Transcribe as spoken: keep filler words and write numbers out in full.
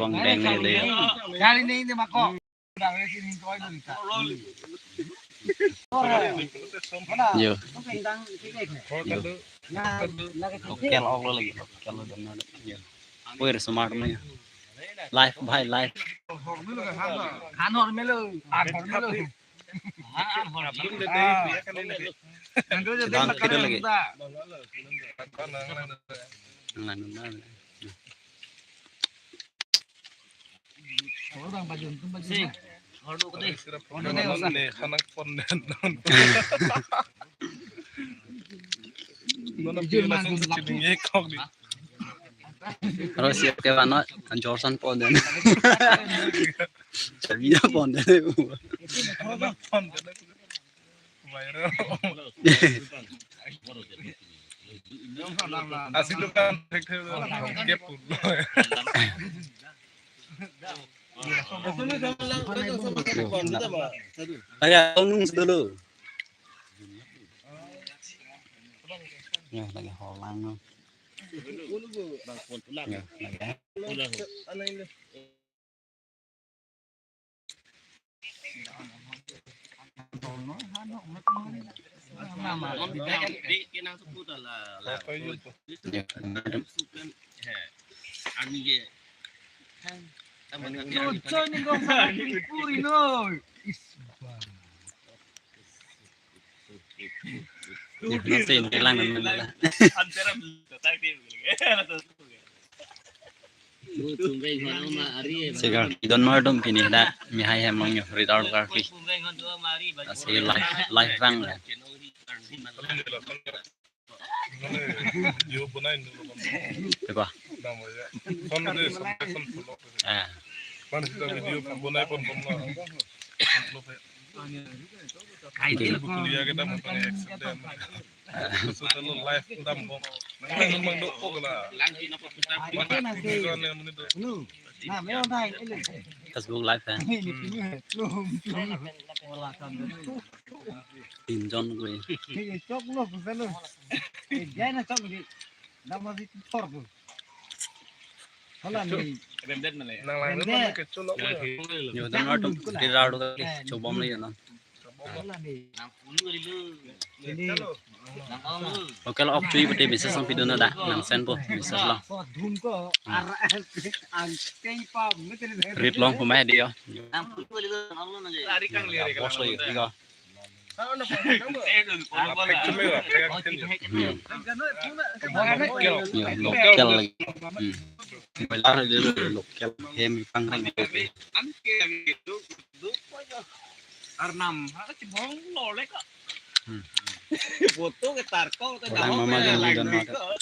Bang deng ne de. Kali ni ni mako. Yo. Local ok lo lagi. Local lo dan ada. Yo. Puir smart me. Life by life. Hanor melo, hanor melo. Sedang kita lagi. Nang nang nang. Sing. Ordo kede. Ordo kede. Ne khanak pon den. Nona pila sung sung chini ye kok ni. Aro siap ke bano anjor san pon den. Chabi na pon den. Pon den. Viral. Asik tu kan, thek thek tu. Kep pun. Aja, tonung dulu. Ya, lagi holang no. Ya, lagi. Lucu nih, gong sama Puri no. Is, bang. Ya, nanti ini lang, nanti lang. Segar idon mardom pini da mihai hem long yo, ridar karpi. Asi live, live rang le. Yo, bonai dulu. Coba. Nama ya. Phone deh, sampai phone follow. Ah. Mana kita video phone bonai phone phone lo. Phone lo pe. Kai dia. Buku dia kita mau pakai accident. Sudah lo live dam bom. Nang nang mang do ok la. Lang di napa putar. Bukan yang mana tu. Lu. Nah, memang dah ini. Facebook live ya. Ini punya. Lu. Wala kan. Tin jon koi. Ini cok lo, bukan lo. Eh, jangan cok di. Nama si tor tu. Hala ni. Rem det mana ya? Nang lang mana ke colo. Yo, dan waktu di radu kali, coba beli ya, no. Hala ni. Nang pulu kali lu. Ini. Nang om lu. Oke lo, ok chui pute bisa sang piduna da, nang sen po, bisa lo. Ko dhum ko, R S, ang kei pa, mete ni. Rit long pumai dia. Nang pulu kali lu, nang om lu nang. Lari kang lirik. Bos lo ya, tiga. Hmm. Ya, local lagi. Hmm. Malah dia local hem pang reng. Arnam, ada cibong lolek kok. Hmm. Foto ke tarko, orang mama yang muda mata.